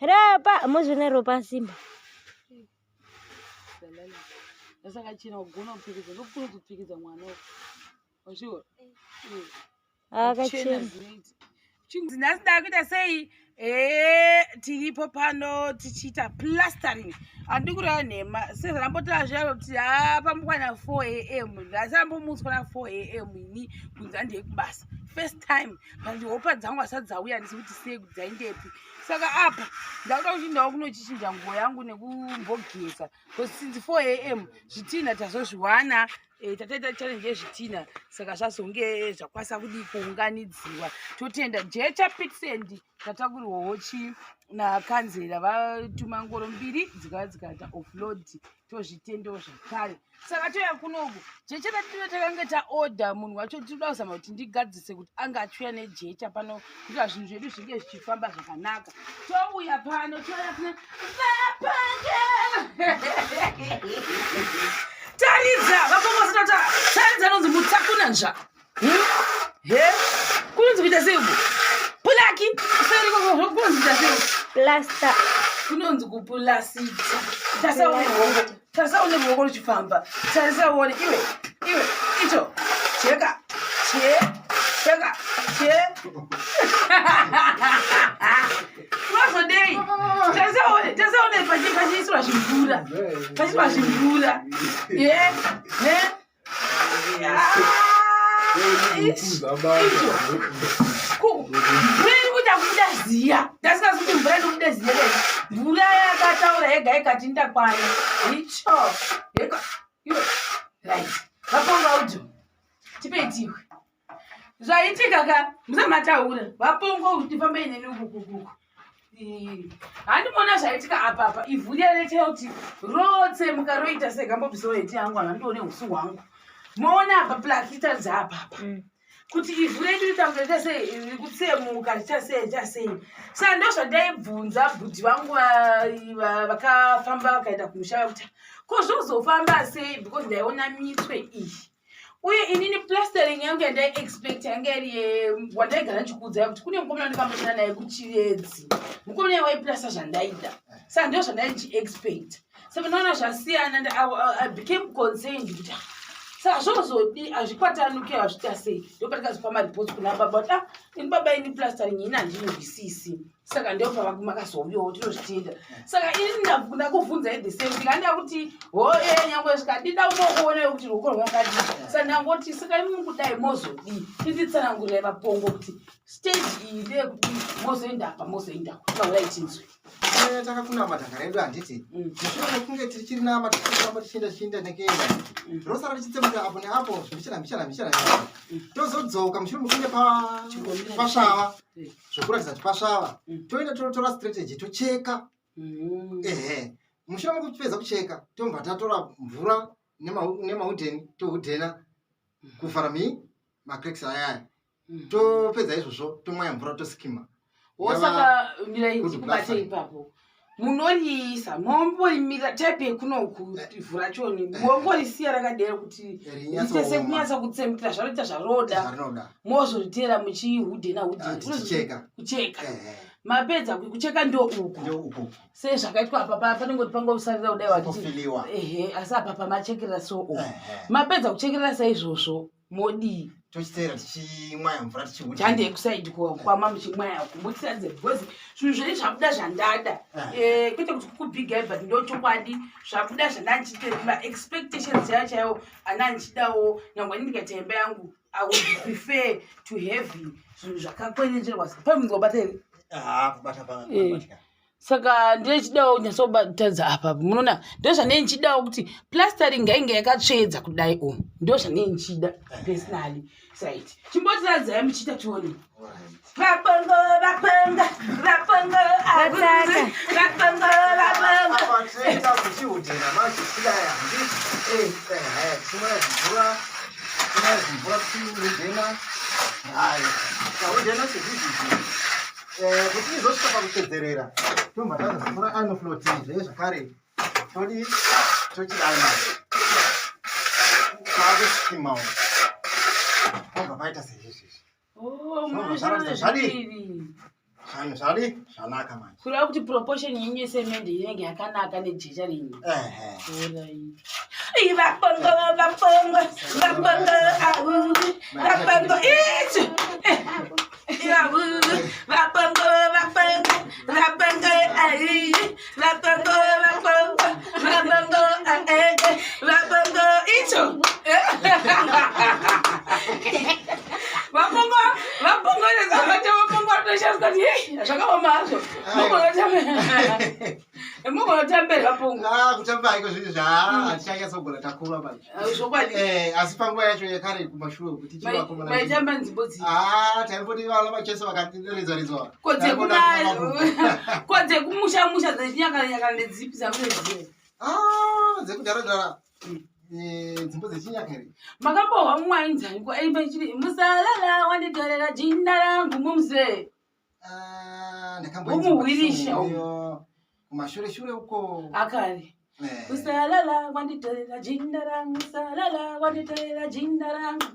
Ropa, muzvine ropa simba. Saka chena kugona kupfekedza ndokugona kuzopfekedza mwana wazviona. Akachena. Nhasi ndakuita sei? Ee, tiripo pano tichiita plastering. Handidi kureva nhema, sezvandambotaura zviya kuti haa pamukwana 4 am, ndasambomutswa na 4 am ini kunzi handei kubasa. First time, but hope dzangu hasati dzauya, handisi kuti sei kuti dzaindepi. Saka apa ndakuda kuchindawo kunochinja nguo yangu nekumbogeza, because since 4 am zvitinha tazozviwana. Tataita challenge yezvitinha, saka zvazonge zvakwanisa kudii kuunganidziwa. Totenda jecha pitsend tatakurirwawo chi nakanzera, vatuma ngoro mbiri dzikava dzikaita offload, tozvitendewo zvakare. Saka toya kunoku, jecha ratino takange taodha, munhu wacho tinoda kuzama kuti ndigadzise kuti ange achiuya nejecha pano kuitira zvinhu zvedu zvinge zvichifamba zvakanaka. Touya pano, touya kuna vapange taridza vapongositata taridza anonzi mutakunanzva. He, kunonzi kuita sei uku? Pulaki kunonzi kuita sei uku? Plaster. Kunonzi kupulasita. Tarisa une ruoko, tarisa une ruoko ruchifamba, tarisa uone iwe, iwe icho cheka che cheka che unozodei. Tarisa uone, tarisa uone pachiiswa zvimvura, pachiiswa zvimvura. Ye he. Icho mvura iri kuita kubuda ziya, ndasingazi kuti mvura inobuda ziya dai mvura yakataura yega ikati ndakwana. Icho yega iwe. Right, vaponga udzo tipeitiwe zvaitika ka, musamataura vapongo, tifambe ineni ukukukuku. Handimona zvaitika apapa, ivhu riya rechera kuti rotsemuka roita segambobvisawo heti yangu, handione usu hwangu. Moona apa plakita dzaapapa kuti ivhu redu ritanga riita sei, riri kutsemuka riita sei, riita sei. Saka ndo zvandaibvunza bhudhi vangu vakafamba vakaenda kumusha kuti ko zvozofamba sei, because ndaiona mitswe iyi. Uye inini plastering yangu yandaiexpect yanga iri wandaigara ndichikuudzai kuti kune mukomana wandikambashanda naye kuChiredzi, mukomana waiplasta zvandaida. Saka ndo zvandai ndichiexpect. Saka ndaona zvasiyana, I became concerned kuti ah, saka zvozodi hazvikwatanuke, hazviita sei. Ndopatikazopa mareports kuna baba kuti ah, ini baba, ini plastering ini handinzwisisi. Saka ndopavamakazouyawo, tinozvitenda. Saka ini ndakubvunzai the same thing, handida kuti hoye nyangwe zvikadida umokuona kuti ruoko rwakadii. Saka ndangoti saka imi mukudai mozodii, tinditsanangurirai vapongo kuti stage iyi ndeyekudii, mozoenda apa, mozoenda taura ichinzwe. Takakuna madhaka redu, handiti? Mushure mekunge tichiri nama, tichifamba tichienda, tichienda nekuenda, rosara richitsemuka apo neapo, mbichana mbichana mbichana. Tozodzoka mushure mekunge pasvava, zvokuratidza kuti pasvava. Toenda totora strategy, tocheka. Ehe, mushure mekupedza kucheka, tobva tatora mvura nemaudheni, tohudhena kuvhara mi macracks ayaya. Topedza izvozvo, tomwaya mvura, toskima. Saka mirai Good ndikubate plastering. ipapo. Munoriisa momborimira type yekunoku ivhu rachoni, mongorisiya rakadero kuti riite sekunyatsa kutsemukira zvaroita zvaroda? Zvarinoda. Mozoritera muchihudhena hudhena? Tichicheka. Kucheka. Mapedza kucheka ndo uku? Ndo uku. Sezvakaitwa apa, panengoti pangosarira kudai watiti Kufiliwa. Ehe, asi apa pamachekerera so uku. Mapedza kuchekerera saizvozvo, modii? Tochitera tichimwaya mvura, tichihudhena. Chandei kusaidi kwama muchimwaya kumbotiradze, because zvinhu zvenyu zvabuda zvandada. Kwete kuti kukubhigai, but ndo chokwadi, zvabuda zvandandichite, maexpectations chaiwo chaiwo ana ndichidawo. Nyangwe ndikaita imba yangu, I would prefer to have zvinhu zvakakwenenzverwa. Pamunzwa kubata here? Ah, kubata pa. Saka ndechidawo kunyatsobatadza apa, munoona ndo zvandee ndichidawo kuti plastering ngainge yakatsvedza kudai umu, ndo zvandee ndichida personally. Right, chimbotiradzai muchiita tione. Vapongo, vapongo, vapongo. Vataka. Vapongo, vapongo. Apa tinoita kuchihudhena manje tichidai, handiti? Ehe, tichimwaya zvimvura, timwaya zvimvura tichihudhena. Hayi, tahudhena sezvizvizvi, kuti izosvika pakutsvedzerera, tobva tazotora anofloti zve zvakare, todi tochidai manje, taakusikimawo, tobva paita sezvizvizvi. Oh, Zvobva zvaratidza zvadii? zvadii? Zvanhu zvadi zvanaka manje. Kureva kuti proportion yenyu yesemende inenge yakanaka nejecha renyu. Ehe. Alright. Vapongo, vapongo, vapongo, au, vapongo, ichi. Au, vapongo, vapongo, vapongo, ai, vapongo, vapongo, vapongo, ai, vapongo, icho. Vapongo, vapongo, vapongo, vanoshandiswa kuti, "Hey, zvakaoma hazvo." Mugona kutambira vapongo. Ah, kutamba haiko zvinhu zvaatichanyatsogola takura manje. Zvokwadi. Eh, asi panguva yacho yekare kumashure kuti tichiri vakomana. Maitamba nzimbo dzii? Ah, taimboti vana vacheso vakaridzwa ridzwa. Ko dzekumusha musha dzechinyakare-nyakare ndedzipi dzamunoziva? Ah, dzekudhara-dhara. Eh, dzimbo dzechinyakare. Makambohwa mumwe ainzani ko aimba ichiti musalala wanditorera jinda rangu mumzee. Ah, Umuhwirisha umu. ndakamboiyo kumashure shure uko. Akare. Eh. Musalala wanditorera jinda rangu musalala wanditorera jinda rangu.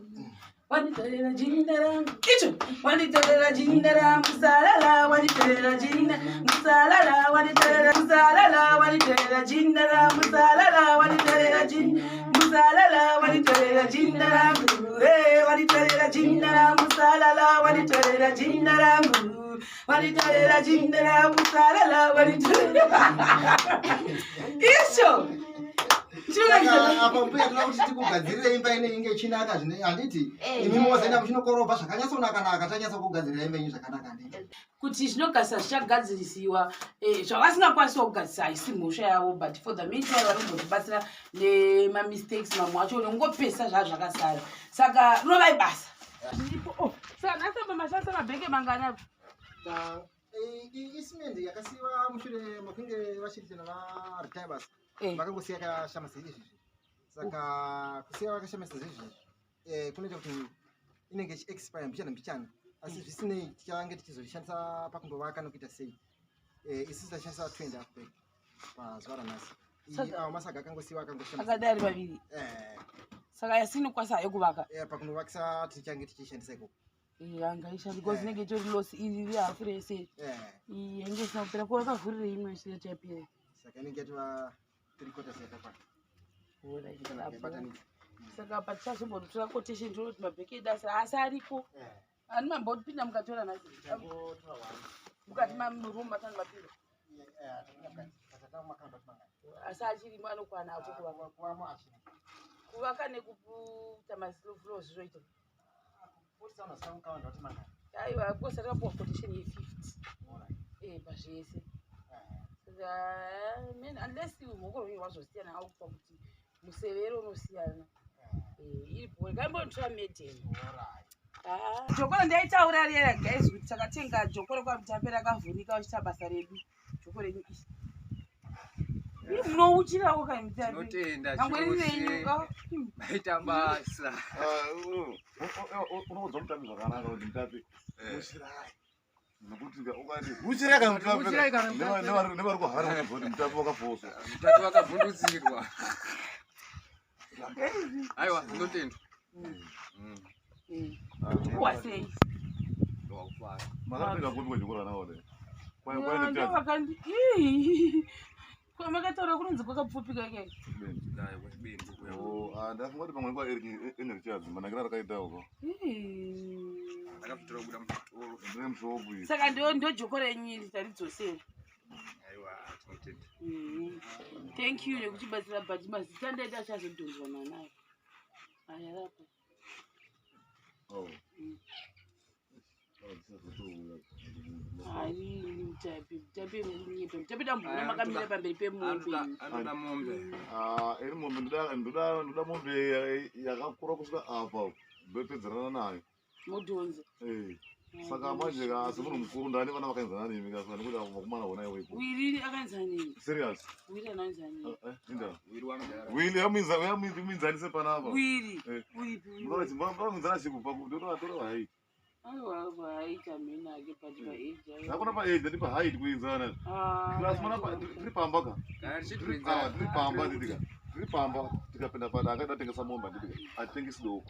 Wanditorera jinda rangu. Icho wanditorera jinda rangu musalala wanditorera jinda musalala wanditorera musalala wanditorera jinda rangu musalala wanditorera jinda musalala wanditorera jinda rangu eh wanditorera jinda rangu musalala wanditorera jinda rangu wanditorera jinda rangu musalala wanditorera Icho Saka apa mbuya toda kuti tikugadzirire imba ine inge ichinaka zvine handiti Eh. imi mozoenda muchinokorobha zvakanyatsonaka-naka tanyatsokugadzirira imba yenyu zvakanaka handiti kuti zvinogadzisa zvichagadzirisiwa zvavasingakwanisawo kugadzisa haisi mhosva yavo, but for the meantime vari kumbotibatsira nemamistakes mamwe acho nongopesa zvaa zvakasara. Saka rovai basa. Zviripo. Oh, saka nhasi apa mashandisa mabheke mangani apa? Isimendi yakasiyiwa mushure mekunge vachiri varetire basa. Vakangosiya yakashamisa izvizvi, saka kusiya vakashamisa izvizvi kunoita kuti inenge ichiexpire mbichana mbichana, asi zvisinei tichange tichizoshandisa pakundovaka nokuita sei. Isusu tashandisa 2.5 bag pazuva ranhasi. Awo masaga akangosiyiwa akangoshamisa. Akadai ari maviri. Saka yasinokwanisa hayo kuvaka. Pakundovakisa tichange tichishandisa ikoko. Angaisha because inenge itori loss iri iri hafu rese. Eh, Iyi yange isina kupera ko wakavhurire imwe isina chapera. Saka inenge yatova three quarters yakakwana. Yakabatanidza. Saka patichazombotora quotation toona kuti mabheke edu asi ariko. Ani mambopinda mukatora nhasi? Tichangotora one. Mukati maroom matani mapinda? Tapinda mukati. Saka tamakamba timangani. Asi achirimo anokwana ako kuvaka? Kuvamo achiri. Kuvaka nekuputa mafloors zvoita? Futi sana sakawanda kuti mangani. Aiwa, kosa takapuwa quotation ye50. Alright. Pazvese. Saka man, unless ruoko rwenyu rwazosiyana aukupa kuti musevero unosiyana. Iripo ngaimbonditora madam. Alright. Joko ndaitaura riya guys kuti takatenga joko rekwaMutape rakavhunika uchiita basa redu. Joko renyu iri iri munouchirawo kai Mutape? Tinotenda Mangweri renyu. chose. Ah, Maita basa. Unoudza Mutape zvakanaka kuti Mutape ushirai, nokuti ukati uchirai kana Uchirai kana Mutape Mutape. nevari kuhara kuti Mutape wakafoswa. Mutape wakavhundutsirwa. Aiwa, tinotenda. Kuwa sei? Ndowakufara. Makatenga kupi kwejoko ranawo? Kwamakataura kunonzi kwakapfupika ke. Dai, kwachibindi kuya. Ndafunga kuti pamwe kwa Eric manakiro arakaita uko. Ndakazvitora kubuda muzvitoro. Ndine mushopu iyi. Saka ndo joko renyu iri taridzosera. Aiwa, tinotenda. Thank you nekutibatsira, but mazita ndaita achazodhonzwa nanayo aya rapa. Oh. Hai, Mutape, Mutape munyepa. Mutape dambuno makamira pamberi pemombe. Anoda mombe. Ah, iri mombe ndoda mombe yakakura kusvika apa ndopedzerana nayo. Mudhonza. Eh, saka manje ka semunhu mukuru ndani vana vakaenzana nemi ka, saka ndikuti vakomana vona iwepo. Wiri akaenzana neni. Serious. Wiri anoenzana neni. Inda Wiri wamudhara. wili yamuinzanise panapa. Wiri. Eh. Uripi? Munoinzana chikupa ndotora height. Aiwa, haita mhene ake, but paage. Hakuna paage, ndi paheight kuinzana. Plus mana tiri pamba ka. Kana Tiri awa, tiri pamba nditika, tiri pamba tikapinda padaka tatengesa mombe, nditika atitengesi doko.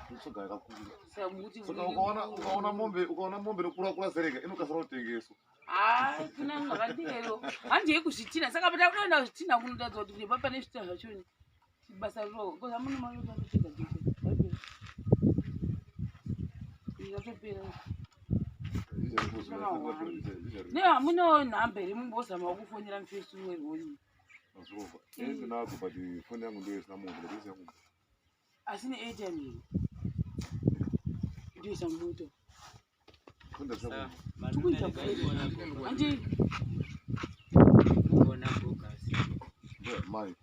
Totsvaga yakakura. Saka mukuti Saka ukaona mombe, ukaona mombe inokura kura sereka inokasira kutengeswa. Hayi, kuna zvakadero. Handei kuzvitina. Saka patakuda kuzvitina kunoratidza kuti kune pane zvitina zvachoni. Basa riro. Because amuna mari yekutotega jeche. Zvatopera. Ne hamunawo nhamba here mumbozama kufonera mufesi weroni. Ndinadzo but foni yangu ndiyo isina mombe, ndinoisa yangu. Asi ne airtime here. Ndoisa mumoto. Foni ndasina Tikuita Handi Mai.